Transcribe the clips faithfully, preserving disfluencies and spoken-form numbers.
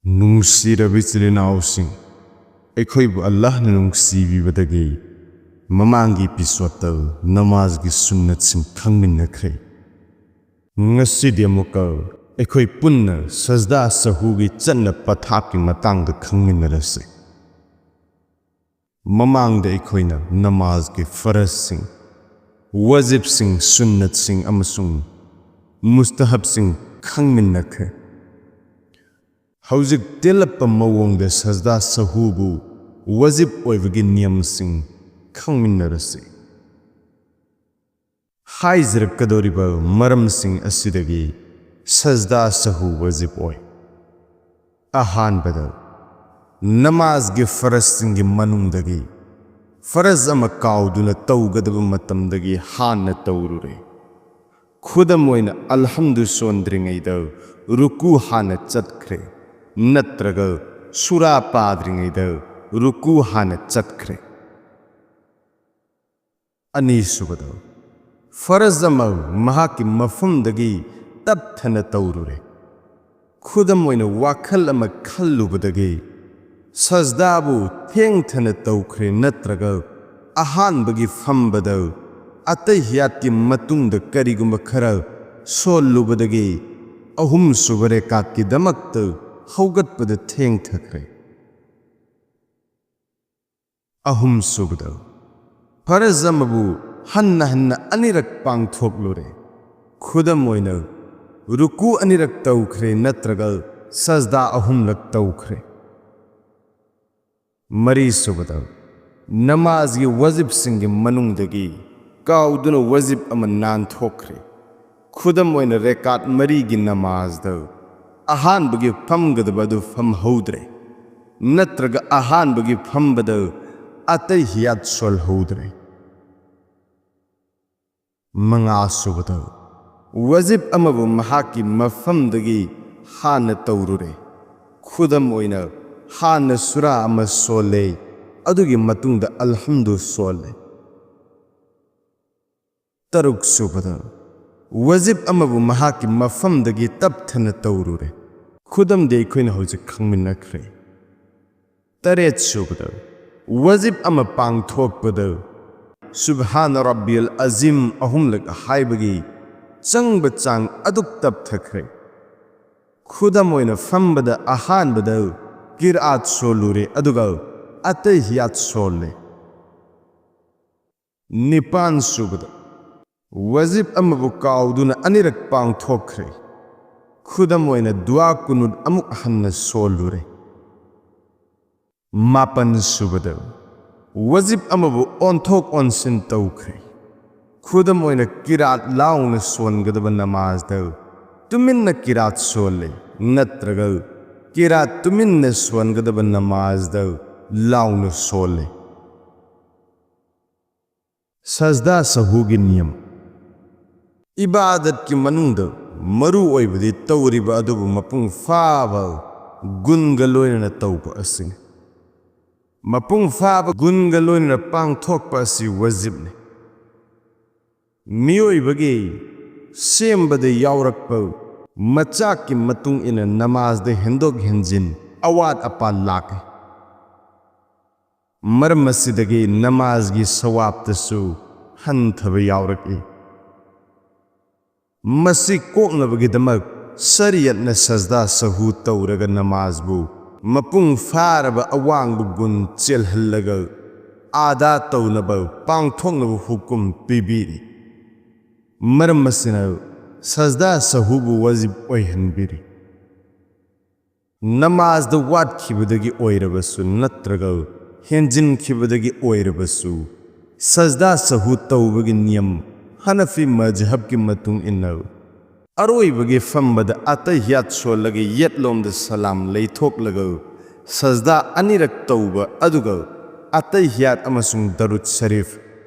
ꯅꯨꯡꯁꯤꯔꯕ ꯏꯆꯤꯜ ꯏꯅꯥꯎꯁꯤꯡ, ꯑꯩꯈꯣꯏꯕꯨ ꯑꯜꯂꯥꯍꯅ ꯅꯨꯡꯁꯤꯕꯤꯕꯗꯒꯤ ꯃꯃꯥꯡꯒꯤ ꯏꯄꯤꯁꯣꯗꯇ ꯅꯃꯥꯖꯒꯤ ꯁꯨꯟꯅꯠꯁꯤꯡ ꯈꯪꯃꯤꯟꯅꯈ꯭ꯔꯦ꯫ ꯉꯁꯤꯗꯤ ꯑꯃꯨꯛꯀ ꯑꯩꯈꯣꯏ ꯄꯨꯟꯅ ꯁꯖꯗꯥ ꯁꯍꯨꯒꯤ ꯆꯠꯅ ꯄꯊꯥꯞꯀꯤ ꯃꯇꯥꯡꯗ ꯈꯪꯃꯤꯟꯅꯔꯁꯤ꯫ ꯃꯃꯥꯡꯗ ꯑꯩꯈꯣꯏꯅ ꯅꯃꯥꯖꯒꯤ ꯐꯔꯖꯁꯤꯡ, ꯋꯥꯖꯤꯕꯁꯤꯡ, ꯁꯨꯟꯅꯠꯁꯤꯡ ꯑꯃꯁꯨꯡ ꯃꯨꯁꯇꯍꯕꯁꯤꯡ ꯈꯪꯃꯤꯟꯅꯈ꯭ꯔꯦ꯫ ꯍꯧꯖꯤꯛ ꯇꯦꯜꯂꯞꯄ ꯃꯑꯣꯡꯗ ꯁꯖꯗꯥ ꯁꯍꯨꯕꯨ ꯋꯥꯖꯤꯕ ꯑꯣꯏꯕꯒꯤ ꯅꯤꯌꯝꯁꯤꯡ ꯈꯪꯃꯤꯟꯅꯔꯁꯤ꯫ ꯍꯥꯏꯖꯔꯛꯀꯗꯧꯔꯤꯕ ꯃꯔꯝꯁꯤꯡ ꯑꯁꯤꯗꯒꯤ ꯁꯖꯗꯥ ꯁꯍꯨ ꯋꯥꯖꯤꯕ ꯑꯣꯏ꯫ ꯑꯍꯥꯟꯕꯗ, ꯅꯃꯥꯖꯒꯤ ꯐꯔꯖꯁꯤꯡꯒꯤ ꯃꯅꯨꯡꯗꯒꯤ ꯐꯔꯖ ꯑꯃ ꯀꯥꯎꯗꯨꯅ ꯇꯧꯒꯗꯕ ꯃꯇꯝꯗꯒꯤ ꯍꯥꯟꯅ ꯇꯧꯔꯨꯔꯦ꯫ ꯈꯨꯗꯝ ꯑꯣꯏꯅ, ꯑꯜꯍꯝꯗꯨ ꯁꯣꯟꯗ꯭ꯔꯤꯉꯩꯗ ꯔꯨꯀꯨ ꯍꯥꯟꯅ ꯆꯠꯈ꯭ꯔꯦ, ꯅꯠꯇ꯭ꯔꯒ ꯁꯨꯔꯥ ꯄꯥꯗ꯭ꯔꯤꯉꯩꯗ ꯔꯨꯀꯨ ꯍꯥꯟꯅ ꯆꯠꯈ꯭ꯔꯦ꯫ ꯑꯅꯤꯁꯨꯕꯗ, ꯐꯔꯖ ꯑꯃ ꯃꯍꯥꯛꯀꯤ ꯃꯐꯝꯗꯒꯤ ꯇꯞꯊꯅ ꯇꯧꯔꯨꯔꯦ꯫ ꯈꯨꯗꯝ ꯑꯣꯏꯅ, ꯋꯥꯈꯜ ꯑꯃ ꯈꯜꯂꯨꯕꯗꯒꯤ ꯁꯖꯗꯥꯕꯨ ꯊꯦꯡꯊꯅ ꯇꯧꯈ꯭ꯔꯦ, ꯅꯠꯇ꯭ꯔꯒ ꯑꯍꯥꯟꯕꯒꯤ ꯐꯝꯕꯗ ꯑꯇꯩꯍꯤꯌꯥꯠꯀꯤ ꯃꯇꯨꯡꯗ ꯀꯔꯤꯒꯨꯝꯕ ꯈꯔ ꯁꯣꯜꯂꯨꯕꯗꯒꯤ ꯑꯍꯨꯝꯁꯨꯕ ꯔꯦꯀꯥꯠꯀꯤꯗꯃꯛꯇ ꯍꯧꯒꯠꯄꯗ ꯊꯦꯡꯊꯈ꯭ꯔꯦ꯫ ꯑꯍꯨꯝꯁꯨꯕꯗ, ꯐꯔꯖ ꯑꯃꯕꯨ ꯍꯟꯅ ꯍꯟꯅ ꯑꯅꯤꯔꯛ ꯄꯥꯡꯊꯣꯛꯂꯨꯔꯦ꯫ ꯈꯨꯗꯝ ꯑꯣꯏꯅ, ꯔꯨꯀꯨ ꯑꯅꯤꯔꯛ ꯇꯧꯈ꯭ꯔꯦ ꯅꯠꯇ꯭ꯔꯒ ꯁꯖꯗꯥ ꯑꯍꯨꯝꯂꯛ ꯇꯧꯈ꯭ꯔꯦ꯫ ꯃꯔꯤꯁꯨꯕꯗ, ꯅꯃꯥꯖꯒꯤ ꯋꯥꯖꯤꯕꯁꯤꯡꯒꯤ ꯃꯅꯨꯡꯗꯒꯤ ꯀꯥꯎꯗꯨꯅ ꯋꯥꯖꯤꯕ ꯑꯃ ꯅꯥꯟꯊꯣꯛꯈ꯭ꯔꯦ꯫ ꯈꯨꯗꯝ ꯑꯣꯏꯅ, ꯔꯦꯀꯥꯠ ꯃꯔꯤꯒꯤ ꯅꯃꯥꯖꯗ ꯑꯍꯥꯟꯕꯒꯤ ꯐꯝꯒꯗꯕ ꯑꯗꯨ ꯐꯝꯍꯧꯗ꯭ꯔꯦ, ꯅꯠꯇ꯭ꯔꯒ ꯑꯍꯥꯟꯕꯒꯤ ꯐꯝꯕꯗ ꯑꯇꯩꯍꯤꯌꯥꯠ ꯁꯣꯜꯍꯧꯗ꯭ꯔꯦ꯫ ꯃꯉꯥꯁꯨꯕꯗ, ꯋꯥꯖꯤꯕ ꯑꯃꯕꯨ ꯃꯍꯥꯛꯀꯤ ꯃꯐꯝꯗꯒꯤ ꯍꯥꯟꯅ ꯇꯧꯔꯨꯔꯦ꯫ ꯈꯨꯗꯝ ꯑꯣꯏꯅ, ꯍꯥꯟꯅ ꯁꯨꯔꯥ ꯑꯃ ꯁꯣꯜꯂꯦ, ꯑꯗꯨꯒꯤ ꯃꯇꯨꯡꯗ ꯑꯜꯍꯝꯗꯨ ꯁꯣꯜꯂꯦ꯫ ꯇꯔꯨꯛꯁꯨꯕꯗ, ꯋꯥꯖꯤꯕ ꯑꯃꯕꯨ ꯃꯍꯥꯛꯀꯤ ꯃꯐꯝꯗꯒꯤ ꯇꯞꯊꯅ ꯇꯧꯔꯨꯔꯦ꯫ ꯈꯨꯗꯝꯗꯤ ꯑꯩꯈꯣꯏꯅ ꯍꯧꯖꯤꯛ ꯈꯪꯃꯤꯟꯅꯈ꯭ꯔꯦ꯫ ꯇꯔꯦꯠ ꯁꯨꯕꯗ, ꯋꯥꯖꯤꯕ ꯑꯃ ꯄꯥꯡꯊꯣꯛꯄꯗ ꯁꯨꯕꯍꯥꯅ ꯔꯕꯤꯌꯜ ꯑꯖꯤꯝ ꯑꯍꯨꯝꯂꯛ ꯍꯥꯏꯕꯒꯤ ꯆꯪꯕ ꯆꯥꯡ ꯑꯗꯨꯛ ꯇꯞꯊꯈ꯭ꯔꯦ꯫ ꯈꯨꯗꯝ ꯑꯣꯏꯅ ꯐꯝꯕꯗ ꯑꯍꯥꯟꯕꯗ ꯀꯤꯔꯥꯠ ꯁꯣꯜꯂꯨꯔꯦ, ꯑꯗꯨꯒ ꯑꯇꯩꯍꯤꯌꯥꯠ ꯁꯣꯜꯂꯦ꯫ ꯅꯤꯄꯥꯟ ꯁꯨꯕꯗ, ꯋꯥꯖꯤꯕ ꯑꯃꯕꯨ ꯀꯥꯎꯗꯨꯅ ꯑꯅꯤꯔꯛ ꯄꯥꯡꯊꯣꯛꯈ꯭ꯔꯦ꯫ ꯈꯨꯗꯝ ꯑꯣꯏꯅ ꯗꯨꯋꯥ ꯀꯨꯅꯨꯠ ꯑꯃꯨꯛ ꯍꯟꯅ ꯁꯣꯜꯂꯨꯔꯦ꯫ ꯃꯥꯄꯟ ꯁꯨꯕꯗ, ꯋꯥꯖꯤꯕ ꯑꯃꯕꯨ ꯑꯣꯟꯊꯣꯛ ꯑꯣꯟꯁꯤꯟ ꯇꯧꯈ꯭ꯔꯦ꯫ ꯈꯨꯗꯝ ꯑꯣꯏꯅ ꯀꯤꯔꯥꯠ ꯂꯥꯎꯅ ꯁꯣꯟꯒꯗꯕ ꯅꯃꯥꯖꯗ ꯇꯨꯃꯤꯟꯅ ꯀꯤꯔꯥꯠ ꯁꯣꯜꯂꯦ, ꯅꯠꯇ꯭ꯔꯒ ꯀꯤꯔꯥꯠ ꯇꯨꯃꯤꯟꯅ ꯁꯣꯟꯒꯗꯕ ꯅꯃꯥꯖꯗ ꯂꯥꯎꯅ ꯁꯣꯜꯂꯦ꯫ ꯁꯖꯗꯥ ꯁꯍꯨꯒꯤ ꯅꯤꯌꯝ꯫ ꯏꯕꯥꯗꯠꯀꯤ ꯃꯅꯨꯡꯗ ꯃꯔꯨ ꯑꯣꯏꯕꯗꯤ ꯇꯧꯔꯤꯕ ꯑꯗꯨꯕꯨ ꯃꯄꯨꯡ ꯐꯥꯕ ꯒꯨꯟꯒ ꯂꯣꯏꯅꯅ ꯇꯧꯕ ꯑꯁꯤꯅꯤ꯫ ꯃꯄꯨꯡ ꯐꯥꯕ ꯒꯨꯟꯒ ꯂꯣꯏꯅꯅ ꯄꯥꯡꯊꯣꯛꯄ ꯑꯁꯤ ꯋꯥꯖꯤꯕꯅꯤ꯫ ꯃꯤꯑꯣꯏꯕꯒꯤ ꯁꯦꯝꯕꯗ ꯌꯥꯎꯔꯛꯄ ꯃꯆꯥꯛꯀꯤ ꯃꯇꯨꯡ ꯏꯟꯅ ꯅꯃꯥꯖꯗ ꯍꯦꯟꯗꯣꯛ ꯍꯦꯟꯖꯤꯟ, ꯑꯋꯥꯠ ꯑꯄꯥ ꯂꯥꯛꯏ꯫ ꯃꯔꯝ ꯑꯁꯤꯗꯒꯤ ꯅꯃꯥꯖꯒꯤ ꯁꯋꯥꯕꯇꯁꯨ ꯍꯟꯊꯕ ꯌꯥꯎꯔꯛꯏ꯫ ꯃꯁꯤ ꯀꯣꯛꯅꯕꯒꯤꯗꯃꯛ ꯁꯔꯤꯌꯠꯅ ꯁꯖꯗꯥ ꯁꯍꯨ ꯇꯧꯔꯒ ꯅꯃꯥꯖꯕꯨ ꯃꯄꯨꯡ ꯐꯥꯔꯕ ꯑꯋꯥꯡꯕ ꯒꯨꯟ ꯆꯦꯜꯍꯜꯂꯒ ꯑꯗꯥ ꯇꯧꯅꯕ, ꯄꯥꯡꯊꯣꯛꯅꯕ ꯍꯨꯀꯨꯝ ꯄꯤꯕꯤꯔꯤ꯫ ꯃꯔꯝ ꯑꯁꯤꯅ ꯁꯖꯗꯥ ꯁꯍꯨꯕꯨ ꯋꯥꯖꯤꯕ ꯑꯣꯏꯍꯟꯕꯤꯔꯤ꯫ ꯅꯃꯥꯖꯗ ꯋꯥꯠꯈꯤꯕꯗꯒꯤ ꯑꯣꯏꯔꯕꯁꯨ ꯅꯠꯇ꯭ꯔꯒ ꯍꯦꯟꯖꯤꯟꯈꯤꯕꯗꯒꯤ ꯑꯣꯏꯔꯕꯁꯨ, ꯁꯖꯗꯥ ꯁꯍꯨ ꯇꯧꯕꯒꯤ ꯅꯤꯌꯝ ꯍꯅꯐꯤ ꯃꯖꯍꯕꯀꯤ ꯃꯇꯨꯡ ꯏꯟꯅ ꯑꯔꯣꯏꯕꯒꯤ ꯐꯝꯕꯗ ꯑꯇꯍꯤꯌꯥꯠ ꯁꯣꯜꯂꯒ ꯌꯦꯠꯂꯣꯝꯗ ꯁꯂꯥꯝ ꯂꯩꯊꯣꯛꯂꯒ ꯁꯖꯗꯥ ꯑꯅꯤꯔꯛ ꯇꯧꯕ, ꯑꯗꯨꯒ ꯑꯇꯍꯤꯌꯥꯠ ꯑꯃꯁꯨꯡ ꯗꯔꯨꯗ ꯁꯔꯤꯐ,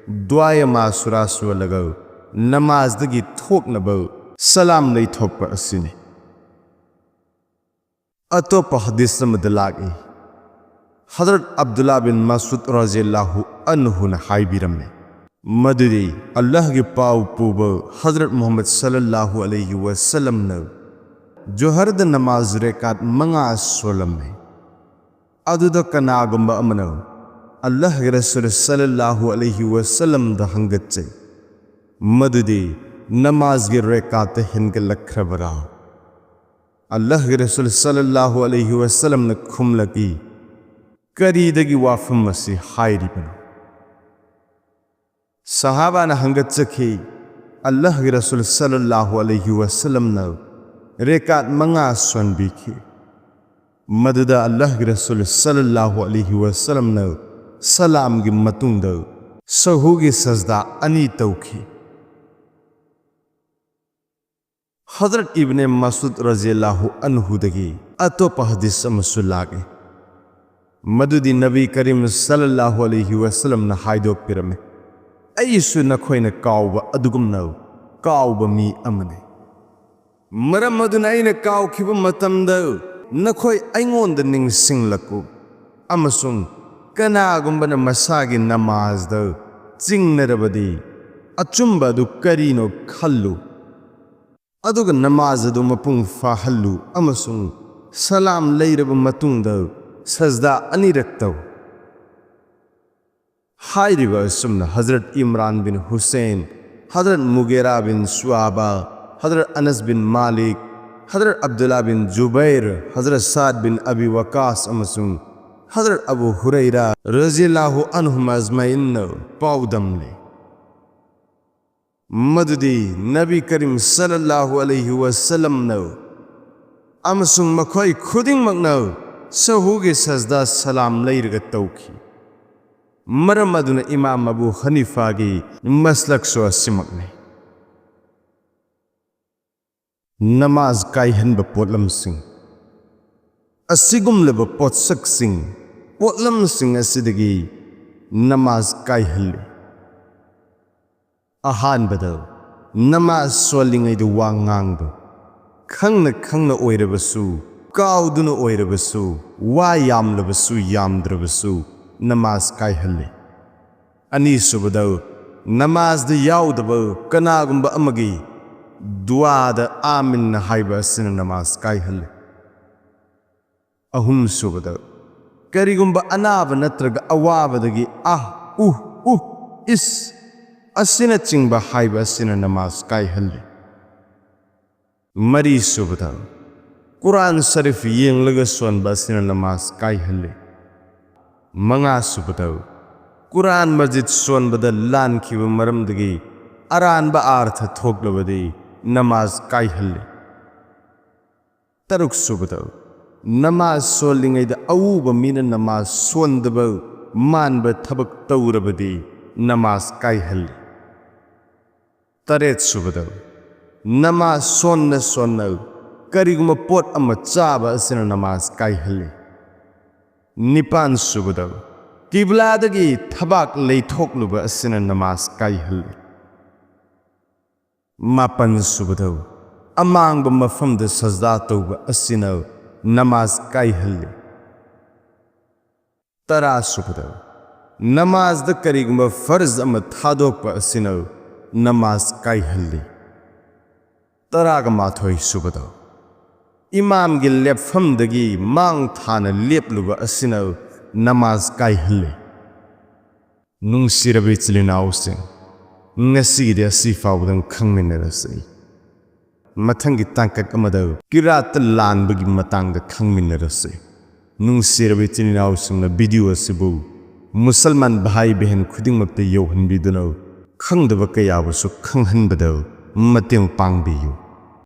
ꯗꯨꯋꯥꯌ ꯃꯥꯁꯨꯔꯥ ꯁꯣꯜꯂꯒ ꯅꯃꯥꯖꯗꯒꯤ ꯊꯣꯛꯅꯕ ꯁꯂꯥꯝ ꯂꯩꯊꯣꯛꯄ ꯑꯁꯤꯅꯤ꯫ ꯑꯇꯣꯞꯄ ꯍꯗꯤꯁ ꯑꯃꯗ ꯂꯥꯛꯏ, ꯍꯖꯔꯠ ꯑꯕꯗꯨꯜꯂꯥ ꯕꯤꯟ ꯃꯁꯨꯗ ꯔꯖꯤꯌꯜꯂꯥꯍꯨ ꯑꯟꯍꯨꯅ ꯍꯥꯏꯕꯤꯔꯝꯃꯤ, ꯃꯗꯨꯗꯤ ꯑꯜꯂꯥꯍꯒꯤ ꯄꯥꯎ ꯄꯨꯕ ꯍꯖꯔꯠ ꯃꯨꯍꯝꯃꯗ ꯁꯜꯂꯜꯂꯥꯍꯨ ꯑꯂꯩꯍꯤ ꯋꯁꯜꯂꯝꯅ ꯖꯣꯍꯔꯗ ꯅꯃꯥꯖ ꯔꯦꯀꯥꯠ ꯃꯉꯥ ꯁꯣꯜꯂꯝꯃꯤ꯫ ꯑꯗꯨꯗ ꯀꯅꯥꯒꯨꯝꯕ ꯑꯃꯅ ꯑꯜꯂꯥꯍꯒꯤ ꯔꯁꯨꯜ ꯁꯜꯂꯜꯂꯥꯍꯨ ꯑꯂꯩꯍꯤ ꯋꯁꯜꯂꯝꯗ ꯍꯪꯒꯠꯆꯩ, "ꯃꯗꯨꯗꯤ ꯅꯃꯥꯖꯒꯤ ꯔꯦꯀꯥꯠꯇ ꯍꯦꯟꯒꯠꯂꯛꯈ꯭ꯔꯕꯔꯥ?" ꯑꯜꯂꯥꯍꯒꯤ ꯔꯁꯨꯜ ꯁꯜꯂꯜꯂꯥꯍꯨ ꯑꯂꯩꯍꯤ ꯋꯁꯜꯂꯝꯅ ꯈꯨꯝꯂꯛꯏ, "ꯀꯔꯤꯗꯒꯤ ꯋꯥꯐꯝ ꯑꯁꯤ ꯍꯥꯏꯔꯤꯕꯅꯣ?" ꯁꯍꯥꯕꯥꯅ ꯍꯪꯒꯠꯆꯈꯤ, "ꯑꯜꯂꯥꯍꯒꯤ ꯔꯁꯨꯜ ꯁꯜꯂꯜꯂꯥꯍꯨ ꯑꯂꯩꯍꯤ ꯋꯁꯜꯂꯝꯅ ꯔꯦꯀꯥꯠ ꯃꯉꯥ ꯁꯣꯟꯕꯤꯈꯤ꯫ ꯃꯗꯨꯗ ꯑꯜꯂꯥꯍꯒꯤ ꯔꯁꯨꯜ ꯁꯜꯂꯜꯂꯥꯍꯨ ꯑꯂꯩꯍꯤ ꯋꯁꯜꯂꯝꯅ ꯁꯂꯥꯝꯒꯤ ꯃꯇꯨꯡꯗ ꯁꯍꯨꯒꯤ ꯁꯖꯗꯥ ꯑꯅꯤ ꯇꯧꯈꯤ꯫" ꯍꯖꯔꯠ ꯏꯕꯅꯦ ꯃꯁꯨꯗ ꯔꯖꯤꯌꯜꯂꯥꯍꯨ ꯑꯟꯍꯨꯗꯒꯤ ꯑꯇꯣꯞꯄ ꯍꯗꯤꯁ ꯑꯃꯁꯨ ꯂꯥꯛꯏ, ꯃꯗꯨꯗꯤ ꯅꯕꯤ ꯀꯔꯤꯝ ꯁꯜꯂꯜꯂꯥꯍꯨ ꯑꯂꯩꯍꯤ ꯋꯁꯜꯂꯝꯅ ꯍꯥꯏꯗꯣꯛꯄꯤꯔꯝꯃꯤ, "ꯑꯩꯁꯨ ꯅꯈꯣꯏꯅ ꯀꯥꯎꯕ ꯑꯗꯨꯒꯨꯝꯅ ꯀꯥꯎꯕ ꯃꯤ ꯑꯃꯅꯤ꯫ ꯃꯔꯝ ꯑꯗꯨꯅ ꯑꯩꯅ ꯀꯥꯎꯈꯤꯕ ꯃꯇꯝꯗ ꯅꯈꯣꯏ ꯑꯩꯉꯣꯟꯗ ꯅꯤꯡꯁꯤꯡꯂꯛꯎ, ꯑꯃꯁꯨꯡ ꯀꯅꯥꯒꯨꯝꯕꯅ ꯃꯁꯥꯒꯤ ꯅꯃꯥꯖꯗ ꯆꯤꯡꯅꯔꯕꯗꯤ ꯑꯆꯨꯝꯕ ꯑꯗꯨ ꯀꯔꯤꯅꯣ ꯈꯜꯂꯨ꯫ ꯑꯗꯨꯒ ꯅꯃꯥꯖ ꯑꯗꯨ ꯃꯄꯨꯡ ꯐꯥꯍꯜꯂꯨ ꯑꯃꯁꯨꯡ ꯁꯂꯥꯝ ꯂꯩꯔꯕ ꯃꯇꯨꯡꯗ ꯁꯖꯗꯥ ꯑꯅꯤꯔꯛ ꯇꯧ꯫" ꯍꯥꯏꯔꯤꯕ ꯑꯁꯨꯝꯅ ꯍꯖꯔꯠ ꯏꯝꯔꯥꯟ ꯕꯤꯟ ꯍꯨꯁꯦꯟ, ꯍꯖꯔꯠ ꯃꯨꯒꯦꯔꯥ ꯕꯤꯟ ꯁꯨꯑꯥꯕꯥ, ꯍꯖꯔꯠ ꯑꯅꯁ ꯕꯤꯟ ꯃꯥꯂꯤꯛ, ꯍꯖꯔꯠ ꯑꯕꯗꯨꯜꯂꯥ ꯕꯤꯟ ꯖꯨꯕꯩꯔ, ꯍꯖꯔꯠ ꯁꯥꯗ ꯕꯤꯟ ꯑꯕꯤ ꯋꯀꯥꯁ ꯑꯃꯁꯨꯡ ꯍꯖꯔꯠ ꯑꯕꯨ ꯍꯨꯔꯩꯔꯥ ꯔꯖꯤꯌꯜꯂꯥꯍꯨ ꯑꯟꯍꯨꯝ ꯑꯖꯃꯥꯏꯟꯅ ꯄꯥꯎꯗꯝꯂꯤ꯫ ꯃꯗꯨꯗꯤ ꯅꯕꯤ ꯀꯔꯤꯝ ꯁꯜꯂꯜꯂꯥꯍꯨ ꯑꯂꯩꯍꯤ ꯋꯁꯜꯂꯝꯅ ꯑꯃꯁꯨꯡ ꯃꯈꯣꯏ ꯈꯨꯗꯤꯡꯃꯛꯅ ꯁꯍꯨꯒꯤ ꯁꯖꯗꯥ ꯁꯂꯥꯝ ꯂꯩꯔꯒ ꯇꯧꯈꯤ꯫ ꯃꯔꯝ ꯑꯗꯨꯅ ꯏꯃꯥꯝ ꯑꯕꯨ ꯍꯅꯤꯐꯥꯒꯤ ꯃꯁꯂꯛꯁꯨ ꯑꯁꯤꯃꯛꯅꯤ꯫ ꯅꯃꯥꯖ ꯀꯥꯏꯍꯟꯕ ꯄꯣꯠꯂꯝꯁꯤꯡ꯫ ꯑꯁꯤꯒꯨꯝꯂꯕ ꯄꯣꯠꯁꯛꯁꯤꯡ, ꯄꯣꯠꯂꯝꯁꯤꯡ ꯑꯁꯤꯗꯒꯤ ꯅꯃꯥꯖ ꯀꯥꯏꯍꯜꯂꯤ꯫ ꯑꯍꯥꯟꯕꯗ, ꯅꯃꯥꯖ ꯁꯣꯜꯂꯤꯉꯩꯗ ꯋꯥ ꯉꯥꯡꯕ꯫ ꯈꯪꯅ ꯈꯪꯅ ꯑꯣꯏꯔꯕꯁꯨ, ꯀꯥꯎꯗꯨꯅ ꯑꯣꯏꯔꯕꯁꯨ, ꯋꯥ ꯌꯥꯝꯂꯕꯁꯨ ꯌꯥꯝꯗ꯭ꯔꯕꯁꯨ, ꯅꯃꯥꯖ ꯀꯥꯏꯍꯜꯂꯤ꯫ ꯑꯅꯤꯁꯨꯕꯗ, ꯅꯃꯥꯖꯗ ꯌꯥꯎꯗꯕ ꯀꯅꯥꯒꯨꯝꯕ ꯑꯃꯒꯤ ꯗꯨꯋꯥꯗ ꯑꯥꯃꯤꯟ ꯍꯥꯏꯕ ꯑꯁꯤꯅ ꯅꯃꯥꯖ ꯀꯥꯏꯍꯜꯂꯤ꯫ ꯑꯍꯨꯝꯁꯨꯕꯗ, ꯀꯔꯤꯒꯨꯝꯕ ꯑꯅꯥꯕ ꯅꯠꯇ꯭ꯔꯒ ꯑꯋꯥꯕꯗꯒꯤ ꯑꯥ, ꯎꯍ, ꯎꯍ, ꯏꯁ ꯑꯁꯤꯅꯆꯤꯡꯕ ꯍꯥꯏꯕ ꯑꯁꯤꯅ ꯅꯃꯥꯖ ꯀꯥꯏꯍꯜꯂꯤ꯫ ꯃꯔꯤꯁꯨꯕꯗ, ꯀꯨꯔꯥꯟ ꯁꯔꯤꯐ ꯌꯦꯡꯂꯒ ꯁꯣꯟꯕ ꯑꯁꯤꯅ ꯅꯃꯥꯖ ꯀꯥꯏꯍꯜꯂꯤ꯫ ꯃꯉꯥꯁꯨꯕꯗ, ꯀꯨꯔꯥꯟ ꯃꯖꯤꯗ ꯁꯣꯟꯕꯗ ꯂꯥꯟꯈꯤꯕ ꯃꯔꯝꯗꯒꯤ ꯑꯔꯥꯟꯕ ꯑꯥꯔꯊ ꯊꯣꯛꯂꯕꯗꯤ ꯅꯃꯥꯖ ꯀꯥꯏꯍꯜꯂꯤ꯫ ꯇꯔꯨꯛꯁꯨꯕꯗ, ꯅꯃꯥꯖ ꯁꯣꯜꯂꯤꯉꯩꯗ ꯑꯎꯕ ꯃꯤꯅ ꯅꯃꯥꯖ ꯁꯣꯟꯗꯕ ꯃꯥꯟꯕ ꯊꯕꯛ ꯇꯧꯔꯕꯗꯤ ꯅꯃꯥꯖ ꯀꯥꯏꯍꯜꯂꯤ꯫ ꯇꯔꯦꯠꯁꯨꯕꯗ, ꯅꯃꯥꯖ ꯁꯣꯟꯅ ꯁꯣꯟꯅ ꯀꯔꯤꯒꯨꯝꯕ ꯄꯣꯠ ꯑꯃ ꯆꯥꯕ ꯑꯁꯤꯅ ꯅꯃꯥꯖ ꯀꯥꯏꯍꯜꯂꯤ꯫ ꯅꯤꯄꯥꯟꯁꯨꯕꯗ, ꯀꯤꯕ꯭ꯂꯥꯗꯒꯤ ꯊꯕꯥꯛ ꯂꯩꯊꯣꯛꯂꯨꯕ ꯑꯁꯤꯅ ꯅꯃꯥꯖ ꯀꯥꯏꯍꯜꯂꯤ꯫ ꯃꯥꯄꯟꯁꯨꯕꯗ, ꯑꯃꯥꯡꯕ ꯃꯐꯝꯗ ꯁꯖꯗꯥ ꯇꯧꯕ ꯑꯁꯤꯅ ꯅꯃꯥꯖ ꯀꯥꯏꯍꯜꯂꯤ꯫ ꯇꯔꯥꯁꯨꯕꯗ, ꯅꯃꯥꯖꯗ ꯀꯔꯤꯒꯨꯝꯕ ꯐꯔꯖ ꯑꯃ ꯊꯥꯗꯣꯛꯄ ꯑꯁꯤꯅ ꯅꯃꯥꯖ ꯀꯥꯏꯍꯜꯂꯤ꯫ ꯇꯔꯥꯒ ꯃꯥꯊꯣꯏꯁꯨꯕꯗ, ꯏꯃꯥꯝꯒꯤ ꯂꯦꯞꯐꯝꯗꯒꯤ ꯃꯥꯡ ꯊꯥꯅ ꯂꯦꯞꯂꯨꯕ ꯑꯁꯤꯅ ꯅꯃꯥꯖ ꯀꯥꯏꯍꯜꯂꯤ꯫ ꯅꯨꯡꯁꯤꯔꯕ ꯏꯆꯤꯜ ꯏꯅꯥꯎꯁꯤꯡ, ꯉꯁꯤꯒꯤꯗꯤ ꯑꯁꯤ ꯐꯥꯎꯕꯗꯪ ꯈꯪꯃꯤꯟꯅꯔꯁꯤ꯫ ꯃꯊꯪꯒꯤ ꯇꯥꯡꯀꯛ ꯑꯃꯗ ꯀꯤꯔꯥꯠꯇ ꯂꯥꯟꯕꯒꯤ ꯃꯇꯥꯡꯗ ꯈꯪꯃꯤꯟꯅꯔꯁꯤ꯫ ꯅꯨꯡꯁꯤꯔꯕ ꯏꯆꯤꯜ ꯏꯅꯥꯎꯁꯤꯡꯅ ꯚꯤꯗꯤꯑꯣ ꯑꯁꯤꯕꯨ ꯃꯨꯁꯜꯃꯥꯟ ꯚꯥꯏ ꯕꯦꯍꯦꯟ ꯈꯨꯗꯤꯡꯃꯛꯇ ꯌꯧꯍꯟꯕꯤꯗꯨꯅ ꯈꯪꯗꯕ ꯀꯌꯥꯕꯨꯁꯨ ꯈꯪꯍꯟꯕꯗ ꯃꯇꯦꯡ ꯄꯥꯡꯕꯤꯌꯨ꯫